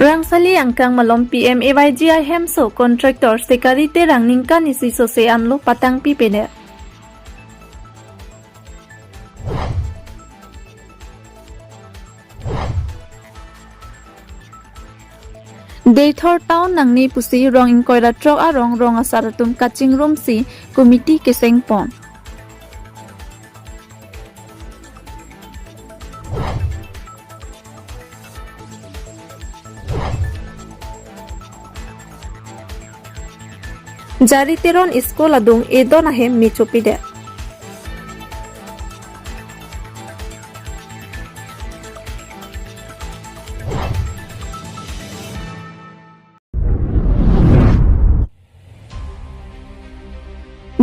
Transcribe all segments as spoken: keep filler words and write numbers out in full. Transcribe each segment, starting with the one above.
Rangsali angkang malom P M A Y G I hemso contractor Sekari Terang ningkan isi sose anlo patangpi pedet. Deithor town nangne pusi rong ingkoi ra throk arong rong asar atum kachingrumsi committee keseng pon. Jari Teron school adung edon ahem mechopidet.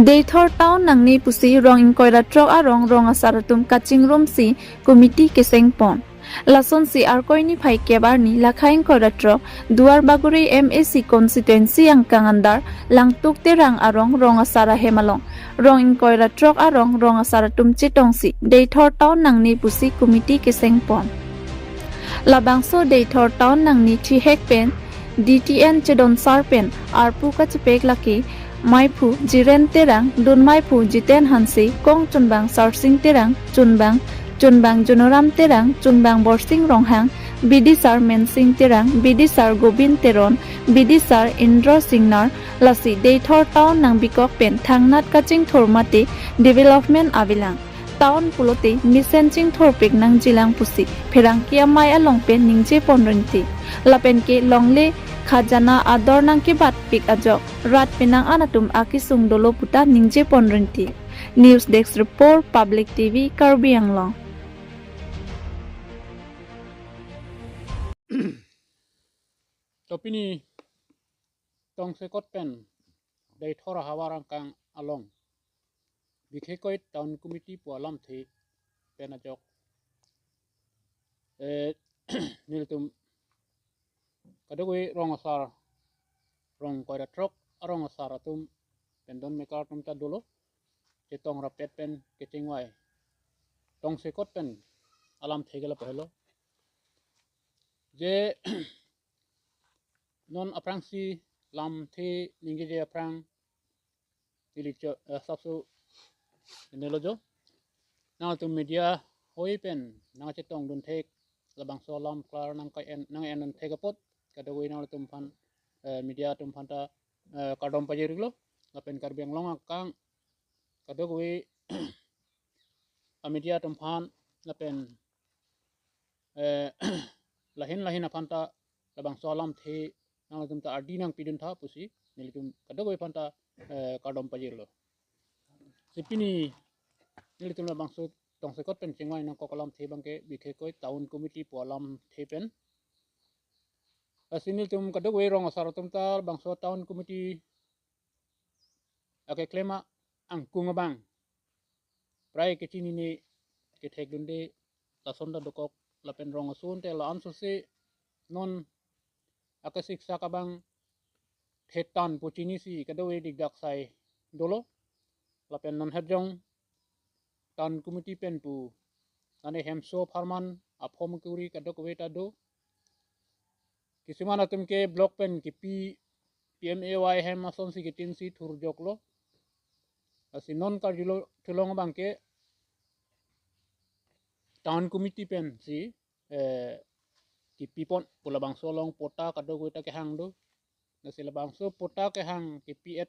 Deithor town nangne pusi rong ingkoi ra throk arong rong asar atum kachingrumsi committee keseng pon. Lasonsi Arkoi niphai kep arni lakha ingkoi ra throk Duar Bagori M A C constituency angkang andar Langtuk Terang arong rong asar ahem along rong ingkoi ra throk arong rong asar atum chetongsi Deithor town nangne pusi committee keseng pon. Labangso Deithor town nangne thihek pen D T N chedon sar pen arpu kachepek lake maiphu Jiren Terang, dun maiphu Jiten Hanse, kong chunbang Sarsing Terang, chunbang chunbang Junoram Terang, chunbang Borsing Ronghang, bidisar Mensing Terang, bidisar Gobin Teron, bidisar Indro Singnar, lasi Deithor town nangbikok pen thangnat kachingthur mate development avelang. Town pulote mesen chingthurpik nangjilang pusi pherangke amei along pen ningje pon rinti. Lapen ke longle khajana ador nangkebatpik ajok rat penang an atum akesung dolo puta ningje pon rinti. News Desk Report, Public T V, Karbi Anglong. To pini tongsekot pen Deithor ahavar angkang along Bikhekoit Town Committee pu alamthe pen ajok, eh, nelitum kadokave rong asar, rong ingkoi ra throk arong asar atum pen don mekar atum ta dolo, chetong rapet pen kechengvai. Tongsekot pen alamthe ke lapu helo. Je non aphrangsi lamthe ningjeje aphrang neli cho, eh, sapso nelo jo. Nangtum media hoi pen nangchetongdun thek, labangso alam klar nangkai-en, nang-endun thek apot kadokave nangtum aphan, eh, media atum aphan ta, eh, kardom pajirlo. Lapen Karbi Anglong angkang kadokave a media atum aphan lapen, eh, lahin lahin aphan ta labangso alamthe nangtum ta ardi nangpidun tha pusi nelitum kadokave aphan ta, eh, kardom pajirlo. Si pini nelitum labangso tongsekot pen chingvai nangkok alamthe abangke Bikhekoit Town Committee pu alamthe pen. Lasi nelitum kadokave rong asar atum ta labangso Town Committee akeklem angkung abang prai kechinine kethekdunde lason ta dokok, lapen rong ason te la-an sose non akesiksak abang thetan pu chinisi kadokave dikdak sai dolo. Lapen non herjong Town Committee pen pu ane hemso apharman aphom kuri kadokave ta do. Kisuman atum ke block pen kipi P M A Y hem asonsi kitinsi thurjoklo. Lasi non karjulo thulong abangke Town Committee pensi, eh, kipi pon pu labangso along patta kadokave ta kehang do. Lasi labangso patta kehang kipi-et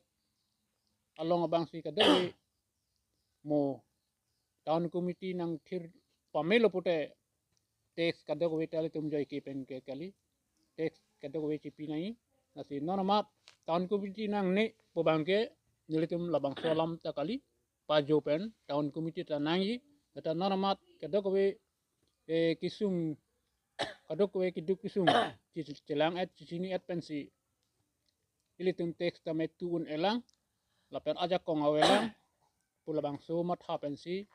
along abangsi kadokave mo Town Committee nangthir pamelo pute tax kadokave ta ilitum joike pen ke kali. Tax kadokave chipi nangji. Lasi non amat Town Committee nangne pu abangke nelitum labangso alam ta kali. Pajo pen Town Committee ta nangji. Kata non amat kadokave, eh, kisung, kadokave keduk kesung chi-, chelang-et, chechini-et pensi ilitum tax ta metu un-elang, lapen ajakong avelang pu labangso matha pensi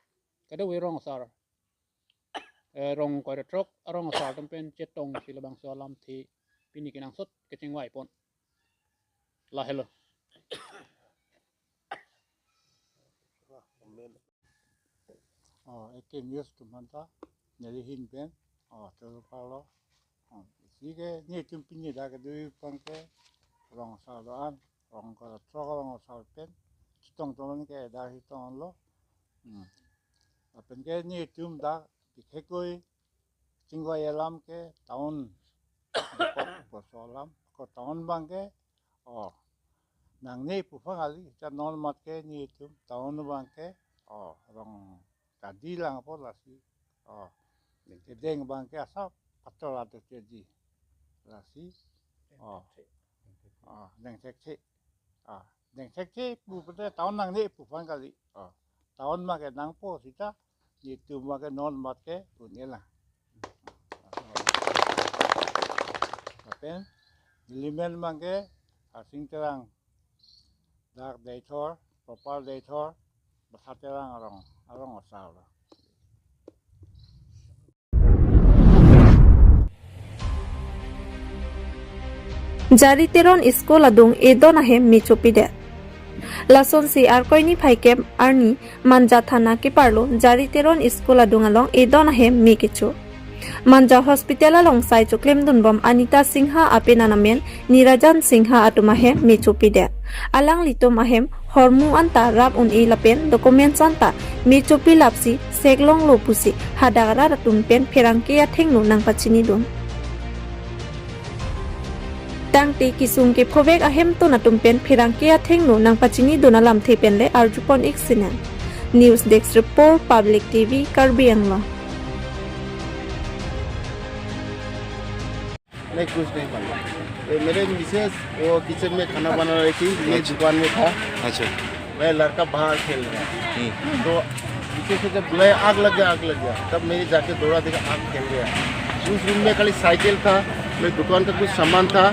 kadokave rong asar, eh, rong ingkoi ra throk arong asar atum pen chetongsi labangso alamthe pini kenangsot kechingvai pon. Lahelo. Oh, A K News atum aphan ta neli ahin pen, oh, terpalo. Isi ke netum pini dak kedui abangke rong asar do-an, rong kora throk rong asar pen chetong tong ke dak chetonglo. Hmm. Lapen ke netum dak pikhekoi chingvai alam ke town, depot poso alam, ko town abangke, oh, nangne pu aphan kali, cha non mat ke netum town abangke, oh, rong kadi lang apot lasi, oh, kedeng abangke asap pator ato chedi lasi, oh, oh, dengthekthe, ah, dengthekthe pu pute town nangne pu aphan kali, oh, town abangke nangpo sita, netum abangke non mat ke pun-e lang. Lapen, nelimen abangke, Harsing Terang dak Deithor, proper Deithor, Basa Terang arong, arong asar lo. Jari Teron School adung edon ahem me chopidet. Lasonsi Arkoi niphai kep arni Manja thana keparlo Jari Teron School adung along edon ahem me kecho. Manja Hospital along sai choklemdunbom Anita Singha apenan amen Nirajan Singha atum ahem me chopidet. Alanglitum ahem hormu anta rap un-e lapen documents anta me chopi lapsi seklonglo pusi hadak arat atum pen pherangke athengno nangpachinidun. Tangte kesung kephovek ahemtun atum pen pherangke athengno nangpachinidun alamthe pen le arjupon-ik sinang. News Desk Report, Public T V, Karbi Anglong. नहीं, कुछ नहीं बना। ये मेरे मिसेस, वो किचन में खाना बना रही थी, मैं अच्छा। दुकान में था। अच्छा। मैं लड़का बाहर खेल रहा। हम्म। तो पीछे से जब बुलाया, "आग लग गया, आग लग गया," तब मैं जाके दौड़ा, देखा आग फैल गया। उस रूम में खाली साइकिल था, मैं दुकान का कुछ सामान था,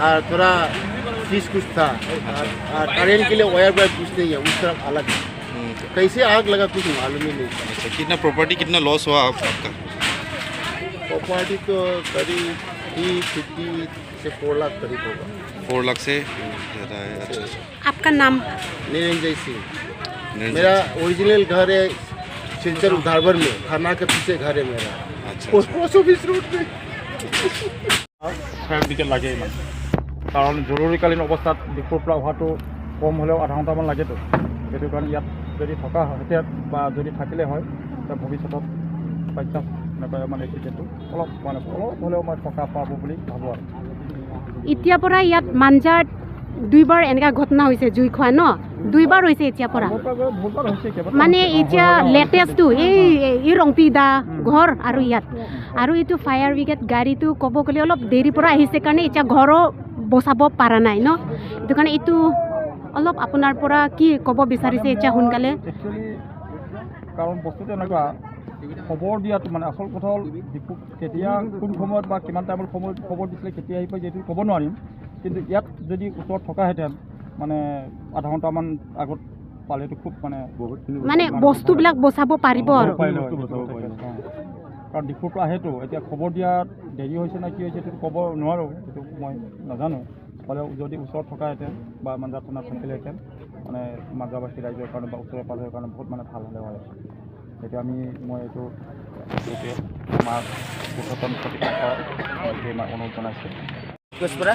और थोड़ा फ्रिज कुछ था, और, और करंट के लिए वायर वायर कुछ नहीं है, उस तरफ अलग है। हम्म। कैसे आग लगा, कुछ मालूम ही नहीं। अच्छा, कितना प्रॉपर्टी, कितना लॉस हुआ आप, आपका? प्रॉपर्टी तो करीब थ्री फिफ्टी से फोर लाख करीब होगा। फोर लाख से ज़्यादा है। अच्छा, अच्छा। आपका नाम? निरंजय सिंह। निरंजय मेरा सिंह। ओरिजिनल घर है सिलचर उधारपुर में, थाना के पीछे घर है मेरा। अच्छा, पोस्ट, अच्छा। पोस्ट ऑफिस रोड पे। ফায়াৰ ব্ৰিগেড লাগে ইমান, কাৰণ জৰুৰীকালীন অৱস্থাত ডিফুৰ পৰা অহাটো কম হ'লেও আধা ঘণ্টামান লাগেতো। সেইটো কাৰণে ইয়াত যদি থকা হয়, এতিয়া বা যদি থাকিলে হয়, এতিয়া ভৱিষ্যতত বাই চান্স এনেকুৱা মানে এক্সিডেণ্টটো অলপ মানে অলপ হ'লেও মই সকাহ পাব বুলি ভাবোঁ আৰু। এতিয়া পৰা ইয়াত মাঞ্জাত দুইবাৰ এনেকা ঘটনা হৈছে, জুই খোৱা ন? দুইবাৰ হৈছে এতিয়াৰ পৰা। আগৰ পৰা বহুত বাৰ হৈছে, কেইবাটাও মানে হৈছে। এতিয়া লেটেষ্টটো এই, এই ৰংপি দা উম। ঘৰ আৰু ইয়াত। আৰু এইটো ফায়াৰ ব্ৰিগেড গাড়ীটো ক'ব গ'লে অলপ দেৰি পৰা আহিছে কাৰণে এতিয়া ঘৰো বচাব পৰা নাই ন? সেইটো কাৰণে এইটো অলপ আপোনাৰ পৰা কি ক'ব বিচাৰিছে এতিয়া সোনকালে? একচুৱেলি কাৰণ বস্তুটো এনেকুৱা, খবৰ দিয়াটো মানে আচল কথা হ'ল ডিফু কেতিয়া, কোন সময়ত বা কিমান টাইমত সময় খবৰ দিছিলে, কেতিয়া আহি পায়, এইটো ক'ব নোৱাৰিম। কিন্তু ইয়াত যদি ওচৰত থকাহেঁতেন, মানে আধা ঘণ্টামান আগত পালেতো খুব মানে বহুতখিনি মানে বস্তু বস্তুবিলাক বচাব পাৰিব আৰু। পাৰিলে হয়। বস্তু বচাব পাৰিলে। অ। কাৰণ ডিফুৰ পৰা আহেতো, এতিয়া খবৰ দিয়া দেৰি হৈছে নে কি হৈছে, এইটো ক'ব নোৱাৰোঁ, এইটো মই নাজানো। হ'লেও যদি ওচৰত থকাহেঁতেন বা মাঞ্জা থানাত থাকিলেহেঁতেন, মানে মাঞ্জাবাসী ৰাইজৰ কাৰণে বা ওচৰে পাঁজৰে কাৰণে বহুত মানে ভাল হ'লে হয়। এতিয়া আমি, মই এইটো গোটেই আমাৰ ঊৰ্ধ্বতন কৰ্তৃপক্ষৰ মই এইটো মই অনুৰোধ জনাইছোঁ। ৰিকুৱেষ্ট কৰা,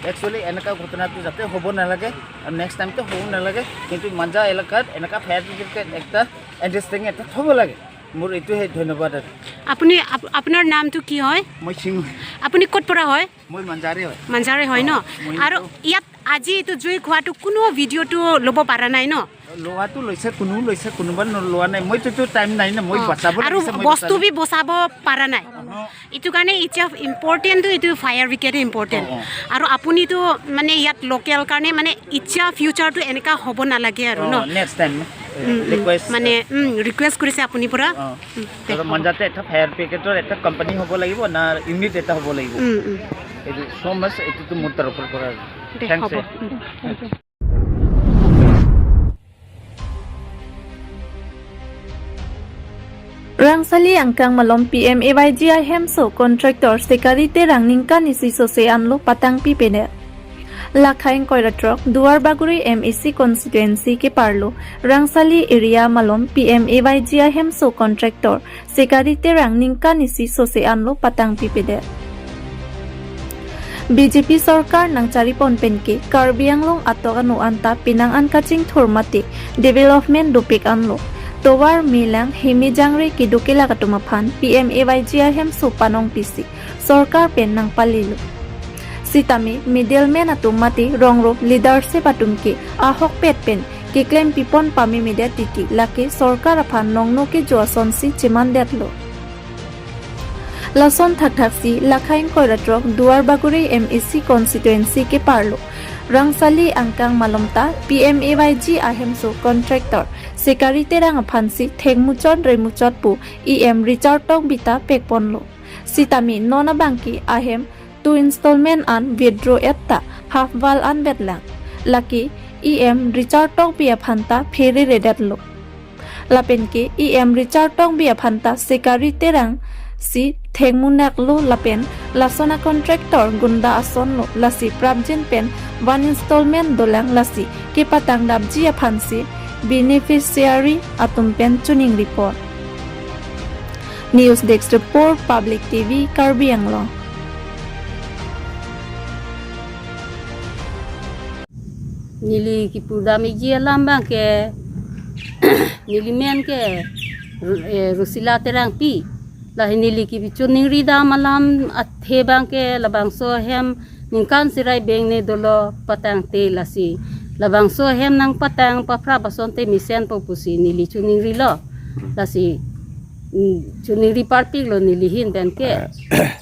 একচুৱেলি এনেকুৱা ঘটনাটো যাতে হ'ব নালাগে আৰু নেক্সট টাইমটো হ'ব নালাগে, কিন্তু মাঞ্জা এলেকাত এনেকুৱা ফায়াৰ ব্ৰিগেড এটা আণ্ডাৰষ্টেণ্ডিং এটা থ'ব লাগে। মোৰ এইটোহে ধন্যবাদ আৰু। আপুনি, আপ-, আপোনাৰ নামটো কি হয়? মই সিং। আপুনি ক'ত পৰা হয়? মই মাঞ্জাৰে হয়। মাঞ্জাৰে হয় ন? অ, মই আৰু তো ইয়াত আজি এইটো জুই খোৱাটো কোনো ভিডিঅ'টো ল'ব পৰা নাই ন? লোৱাটো লৈছে, কোনো লৈছে, কোনোবা লোৱা নাই। মইতো টাইম নাই না, মই অ, বচাব আৰু লাগিছে, মই বস্তু বচাব। বি বচাব পৰা নাই। অ। এইটো কাৰণে এতিয়া ইম্পৰ্টেণ্টটো এইটো ফায়াৰ ব্ৰিগেডে ইম্পৰ্টেণ্ট। অ, অ। আৰু আপুনিতো মানে ইয়াত লোকেল কাৰণে মানে এতিয়া ফিউচাৰটো এনেকা হ'ব নালাগে আৰু অ, ন? নেক্সট টাইম, এ, উম, উম। ৰিকুৱেষ্ট, মানে, এ, উম, ৰিকুৱেষ্ট কৰিছে আপুনি পৰা। অ। উম, দে, আৰু হ'ব। মাঞ্জাতে এটা ফায়াৰ ব্ৰিগেডৰ এটা কোম্পানী হ'ব লাগিব না ইউনিট এটা হ'ব লাগিব? উম, উম। এইটো চ' মাচ, এইটোতো মোৰ তৰফৰ পৰা। দে, থেংকছ, হ'ব। এ। Um, thank you. Rangsali angkang malom P M A Y G I hemso contractor Sekari Terang ningkan isi sose anlo patang pipedet. Lakha ingkoi ra throk Duarbagori M A C constituency keparlo Rangsali area malom P M A Y G I hemso contractor Sekari Terang ningkan isi sose anlo patang pipedet. B J P sorkar nangcharipon penke Karbi Anglong atok anu anta penang an kachingthur mate development dopik anlo. Tovar melang heme jangre kedo kelak atum aphan P M A Y G ahemso panong pisi sorkar pen nangpalilo. Sitame middleman atum mate rong rup leadership atum ke ahokpet pen keklem pipon pamemedet titi lake sorkar aphan nongno kejo asonsi chemandetlo. Lason thakthaksi lakha ingkoi ra throk Duarbagori M A C constituency keparlo Rangsali angkang malom ta P M A Y G ahemso contractor Sikari Terang aphansi thekmuchot remuchot pu E M Richard Tokbi ta pekponlo. Sitame non abangke ahem two installment an withdraw et ta half wall an vetlang. Lake E M Richard Tokbi aphan ta phereredetlo. Lapen ke E M Richard Tokbi aphan ta Sikari Terang si thengmunaklo lapen lason a contractor gunda asonlo lasi prapjin pen one installment dolang lasi kepatangdapji aphansi beneficiary atum pen choningripon. News Desk Report, Public T V, Karbi Anglong. Neli kipudam iji alam abangke, neli men ke, eh, Rosila Terangpi. Lahi neli kipi choningridam alam athe abangke labangso ahem ningkan sirai beng ne dolo patangte lasi. Labangso ahem nangpatang paphrap asonte mesenpo pusi neli choningrilo. Lasi, mm, choningri parpiklo neli ahin penke. Eh,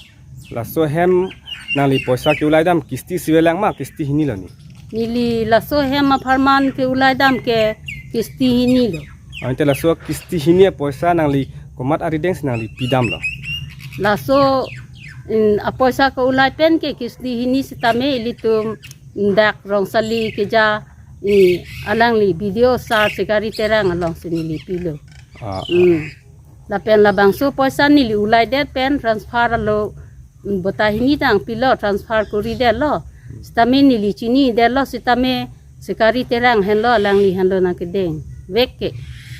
laso ahem nangli poisa ke-ulaidam kisti isi avelang ma, kisti hinilo ni? Neli laso ahem apharman ke-ulaidam ke kisti hinilo. Ante laso kisti hini apoisa nangli komat arideng si nangli pidamlo? Laso, mm, apoisa ke-ulai penke kisti hini sitame ilitum dak Rangsali keja, mm, alangli B D O sir Sikari Terang alongsi neli pilo. Ah, ah. Mm. Lapen labangso poisa neli ulaidet pen transfer alo, mm, bota hini tang pilo, transfer koridetlo. Sitame neli chinidetlo sitame Sikari Terang henlo alangli henlo nangkedengvek ke.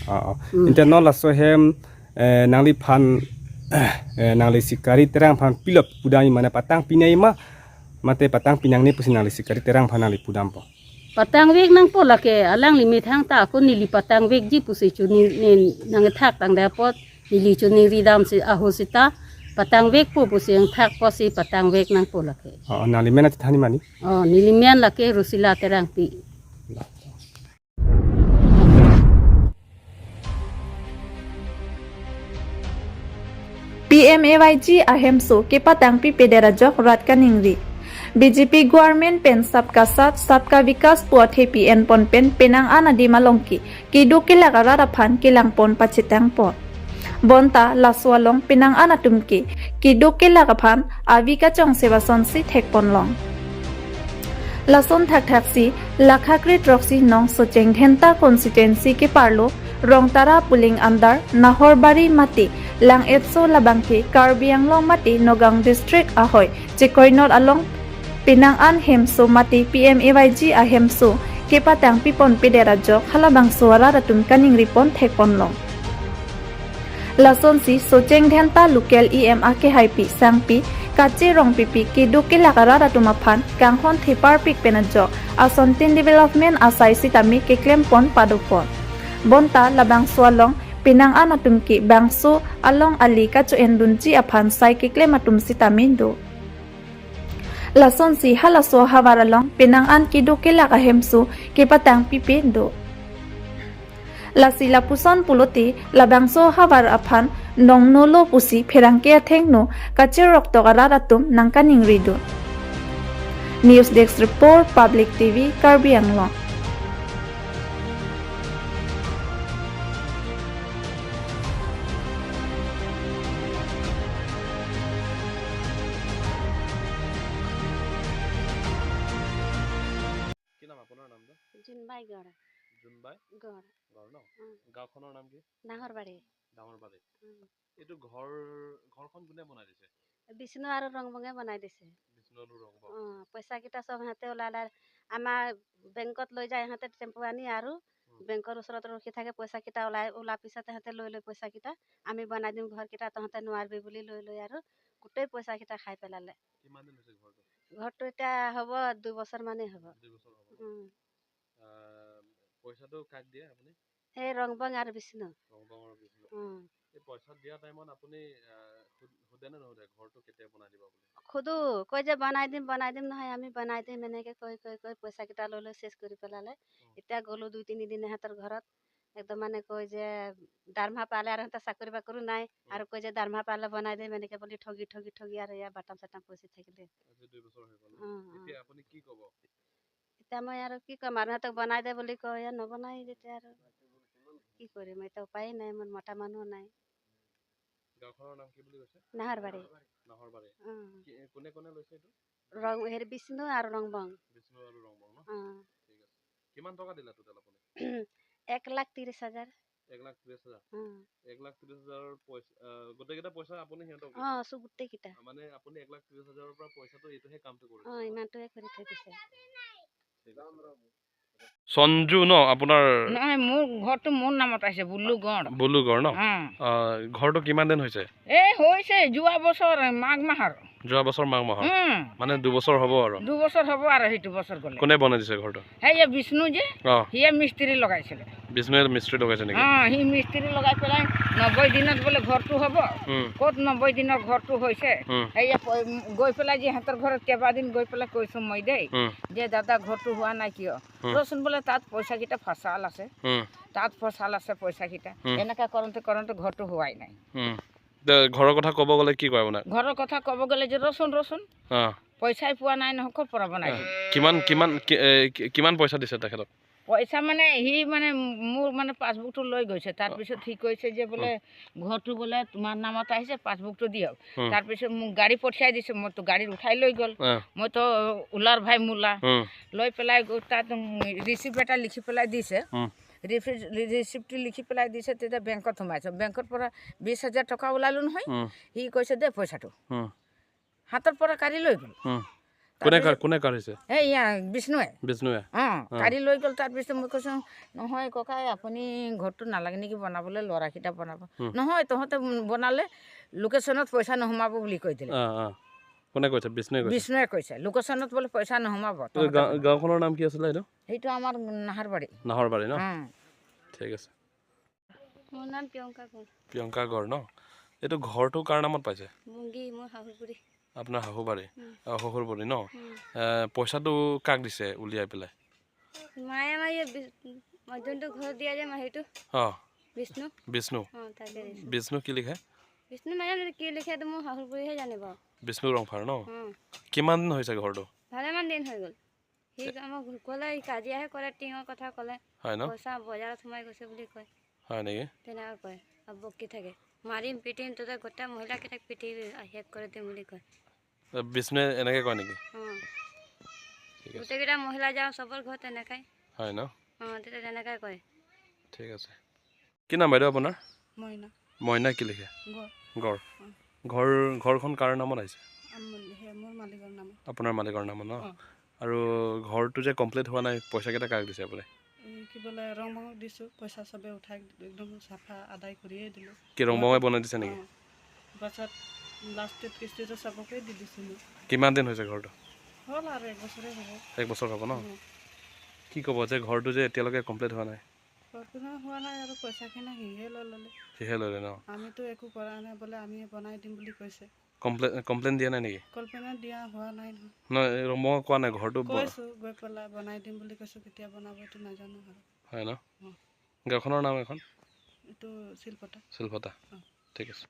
Ah, ah. Hmm. Ante non laso ahem, eh, nangliphan, eh, nangli Sikari Terang aphan pilo pudam ma, mane patangpinei ma, mate patangpinangne pusi nangli Sikari Terang aphan nangli pudampo? Patangvek nangpo lake, alangli methang ta ako neli patangvekji pusi choni ne nangkethaktangdet apot neli choningridam si aho seta patangvekpo pusi nangthakpo si patangvek nangpo lake. Oh, nangli men atithan ni mani? Oh, neli men lake Rosila Terangpi. P M A Y G ahemso kepatangpipedet ajok rat kaningri. B J P government pen Sabka Saath, Sabka Vikas pu athe pi-enpon pen penang an adim along ke kedo kelak arat aphan kelangpon pachetangpon. Bonta laso along penang an atum ke kedo kelak aphan avi kachongse asonsi thekponlong. Lason thakthaksi lakha kre throksi nong Socheng Dhenta constituency keparlo Rongtara polling under Nahorbari mate Lang-etso labangke Karbi Anglong mate Nagaon district ahoi chekoinot along penang an hemso mate P M A Y G ahemso kepatangpiponpedet ajok halabangso arat atum kaningripon thekponlong. Lasonsi Socheng Dhenta local E M akehaipi sangpi kacherongpipi kedo kelak arat atum aphan kanghon theparpik pen ajok asontin development asai sitame keklempon padopon. Bonta labangso along penang an atum ke bangso along ali kacho-endunji aphan sai keklem atum sitame do. Lasonsi halaso ahavar along penang an kedo kelak ahemso kepatangpipe do. Lasi lapuson pulote labangso ahavar aphan nongnolo pusi pherangke athengno kacheroktok arat atum nangkaningridun. News Desk Report, Public T V, Karbi Anglong. কি নাম আপোনাৰ নামটো? জোনবাই গড়। জোনবাই? গড়। গড় ন? উম। গাঁওখনৰ নাম কি? ডাঙৰবাৰী। ডাঙৰবাৰী। উম। এইটো ঘৰ, ঘৰখন কোনে বনাই দিছে? বিষ্ণু আৰু ৰংবঙে বনাই দিছে। বিষ্ণু আৰু ৰংবং। অ, পইচাকেইটা চব সিহঁতে ওলালে। আমাৰ বেংকত লৈ যায় সিহঁতে টেম্পু আনি আৰু উম। বেংকৰ ওচৰত ৰখি থাকে, পইচাকেইটা ওলাই, ওলোৱাৰ পিছত সিহঁতে লৈ লয় পইচাকেইটা। আমি বনাই দিম ঘৰকেইটা, তহঁতে নোৱাৰিবি বুলি লৈ লয় আৰু গোটেই পইচাকেইটা খাই পেলালে। কিমান দিন হৈছে ঘৰটো? ঘৰটো এতিয়া হ'ব, দুবছৰ মানেই হ'ব। দুই বছৰ হ'ব ন? উম। আহ, পইচাটো কাক দিয়ে আপুনি? এই ৰংবং আৰু বিষ্ণু। ৰংবং আৰু বিষ্ণু। উম। এই পইচা দিয়া টাইমত আপুনি, আহ, সোধ-, সোধে নে নোসোধে ঘৰটো কেতিয়া বনাই দিব বুলি? সোধো, কয় যে বনাই দিম, বনাই দিম নহয়, আমি বনাই দিম, এনেকে কৈ, কৈ, কৈ পইচাকেইটা লৈ লৈ চেচ কৰি পেলালে। উম। এতিয়া গ'লো দুই তিনিদিন সিহঁতৰ ঘৰত, একদম মানে কয় যে দৰমহা পালে আৰু সিহঁতৰ চাকৰি বাকৰি নাই, উম। আৰু কয় যে দৰমহা পালে বনাই দিম, এনেকে বুলি ঠগি, ঠগি, ঠগি আৰু ইয়াৰ বাটাম চাটাম পচি থাকিলে। আজি দুই বছৰ হৈ গ'ল ন? উম, উম। এতিয়া আপুনি কি ক'ব? এতিয়া মই আৰু কি ক'ম, আৰু সিহঁতক বনাই দে বুলি কয়, ইয়াত নবনাই যেতিয়া আৰু কি কৰিম, এতিয়া উপায় নাই, মোৰ মতা মানুহ নাই। গাঁওখনৰ নাম কি বুলি কৈছে? নাহৰবাৰী। নাহৰবাৰী। উম। কি, কোনে কোনে লৈছে এইটো? ৰং, হেৰি, বিষ্ণু আৰু ৰংবং। বিষ্ণু আৰু ৰংবং ন? উম। ঠিক আছে। কিমান টকা দিলে টোটেল আপুনি? এক লাখ ত্ৰিশ হাজাৰ। এক লাখ ত্ৰিশ হাজাৰ? উম। এক লাখ ত্ৰিশ হাজাৰৰ পইচা, আহ, গোটেইকেইটা পইচা আপুনি সিহঁতক অ, দিছে? চব গোটেইকেইটা। মানে আপুনি এক লাখ ত্ৰিশ হাজাৰৰ পৰা পইচাটো এইটোহে কামটো কৰিছে অ, ন? ইমানটোৱে কৰি থৈ দিছে। ঠিক আছে। সঞ্জু ন আপোনাৰ? নহয়, মোৰ ঘৰটো মোৰ নামত আছে, বুলুগড়। বুলুগড় ন? অ। আহ, ঘৰটো কিমান দিন হৈছে? এই হৈছে যোৱা বছৰ মাঘ মাহৰ। যোৱা বছৰ মাঘ মাহৰ? উম। মানে দুবছৰ হ'ব আৰু? দুবছৰ হ'ব আৰু সেইটো বছৰ গ'লে। কোনে বনাই দিছে ঘৰটো? সেই যে বিষ্ণু যে, অ। সিয়ে মিস্ত্ৰী লগাইছিলে। বিষ্ণুৱে মিস্ত্ৰী লগাইছে নেকি? অ, সি মিস্ত্ৰী লগাই পেলাই নব্বৈ দিনত বোলে ঘৰটো হ'ব। উম। ক'ত নব্বৈ দিনৰ ঘৰটো হৈছে? উম। সেই যে প-, গৈ পেলাই যে সিহঁতৰ ঘৰত কেইবাদিন গৈ পেলাই কৈছো মই দেই, উম। যে দাদা ঘৰটো হোৱা নাই কিয়? উম। ৰচোন বোলে তাত পইচাকেইটা ফচাল আছে। উম। তাত ফচাল আছে পইচাকেইটা। উম। এনেকা কৰোঁতে কৰোঁতে ঘৰটো হোৱাই নাই। উম। তে ঘৰৰ কথা ক'ব গ'লে কি কয় আপোনাক? ঘৰৰ কথা ক'ব গ'লে যে ৰচোন, ৰচোন। অ। পইচাই পোৱা নাই নহয়, ক'ৰ পৰা বনাই অ। দিম? কিমান, কিমান, কি-, এ, কি-, কিমান পইচা দিছে তেখেতক? পইচা মানে সি মানে মোৰ মানে পাছবুকটো লৈ গৈছে। তাৰ অ। পিছত সি কৈছে যে বোলে, উম। ঘৰটো বোলে তোমাৰ নামত আহিছে, পাছবুকটো দিয়ক। উম। তাৰ পিছত মোক গাড়ী পঠিয়াই দিছে, মইতো গাড়ীত উঠাই লৈ গ'ল। অ। মইতো ওলাৰ ভাই মোলা। উম। লৈ পেলাই গৈ তাত, উম, ৰিচিপ্ট এটা লিখি পেলাই দিছে। উম। ৰিফি-, ৰিচিপ্টটো লিখি পেলাই দিছে, তেতিয়া বেংকত সোমাইছে। বেংকৰ পৰা বিশ হাজাৰ টকা ওলালো নহয়। উম। সি কৈছে, "দে পইচাটো।" উম। হাতৰ পৰা কাঢ়ি লৈ গ'ল। উম। কোনে তাৰপিছত কা-, কোনে কাঢ়িছে? এই ইয়া বিষ্ণুৱে। বিষ্ণুৱে? অ, অ। কাঢ়ি লৈ গ'ল। তাৰ পিছত মই কৈছো, "নহয় ককাই, আপুনি ঘৰটো নালাগে নেকি বনাবলৈ, ল'ৰাকেইটা বনাব।" উম। "নহয়, তহঁতে বনালে লোকেশ্যনত পইচা নোসোমাব" বুলি কৈ দিলে। অ, অ। কোনে কৈছে? বিষ্ণুৱে কৈছে? বিষ্ণুৱে কৈছে, "লোকেশ্যনত বোলে পইচা নোসোমাব এই তহঁতে গাঁও-, বনালে।" গাঁওখনৰ নাম কি আছিলে এইটো? সেইটো আমাৰ নাহৰবাৰী। নাহৰবাৰী ন? উম। ঠিক আছে। মোৰ নাম প্ৰিয়ংকা কোঁৱৰ। প্ৰিয়ংকা গড় ন? এইটো ঘৰটো কাৰ নামত পাইছে? মুংগী, মোৰ শাহুৰ বুঢ়ী। আপোনাৰ শাহুবাৰী? উম। অ, শহুৰ বুঢ়ী ন? উম। এ, পইচাটো কাক দিছে উলিয়াই পেলাই? মায়ে আমাৰ এই বি-, মই যোনটো ঘৰত দিয়া যে মাহীটো। অ। বিষ্ণু। বিষ্ণু? অ, তাকে দিছে। বিষ্ণু কি লিখে? বিষ্ণু মানে কি লিখে এইটো মোৰ শাহুৰ বুঢ়ীহে জানিব। বিষ্ণু ৰংফাৰ ন? উম। কিমান দিন হৈছে ঘৰটো? ভালেমান দিন হৈ গ'ল। সি এ- আমাক ক'লে, সি কাজিয়াহে কৰে, টিঙৰ কথা ক'লে। হয় ন? পইচা বজাৰত সোমাই গৈছে বুলি কয়। হয় নেকি? তেনেকুৱা কয়। আৰু বকি থাকে। "মাৰিম, পিটিম, তহঁতে গোটেই মহিলাকেইটাক পিটিবি, শেষ কৰি দিম" বুলি কয়। এ, বিষ্ণুৱে এনেকে কয় নেকি? অ। ঠিক আছে। গোটেইকেইটা মহিলা যাওঁ, চবৰ ঘৰত তেনেকাই। হয় ন? অ, তেতিয়া তেনেকাই কয়। ঠিক আছে। কি নাম বাইদেউ আপোনাৰ? মইনা। মইনা কি লিখে? গড়। গড়। অ। ঘৰ, ঘৰখন কাৰ নামত আহিছে? আম-, সেই মোৰ মালিকৰ নামত। আপোনাৰ মালিকৰ নামত ন? অ। আৰু ঘৰটো যে কমপ্লিট হোৱা নাই, পইচাকেইটা কাক দিছে আপুনি? এই কি বোলে, ৰংবঙক দিছো, পইচা চবে উঠাই একদম চাফা আদায় কৰিয়ে দিলো। কি ৰংবঙে বনাই দিছে নেকি? অ। পাছত লাষ্টত কিস্তিটো চবকে দি দিছো মই। কিমান দিন হৈছে ঘৰটো? হ'ল আৰু এক বছৰে হ'ব। এক বছৰ হ'ব ন? অ। কি ক'ব যে ঘৰটো যে এতিয়ালৈকে কমপ্লিট হোৱা নাই? ঘৰটো হোৱা নাই আৰু পইচাখিনি সিহে লৈ ল'লে। সিহে ল'লে ন? আমিতো একো কৰা নাই, বোলে আমি বনাই দিম বুলি কৈছে। কমপ্লেইন, কমপ্লেইন দিয়া নাই নেকি? কমপ্লেইন দিয়া হোৱা নাই নহয়। নহয়, এই মই কোৱা নাই, ঘৰটো ব- কৈছো, গৈ পেলাই বনাই দিম বুলি কৈছো, কেতিয়া বনাব এইটো নাজানো আৰু। হয় ন? অ। গাঁওখনৰ নাম এখন? এইটো শিলপতা। শিলপতা। অ। ঠিক আছে।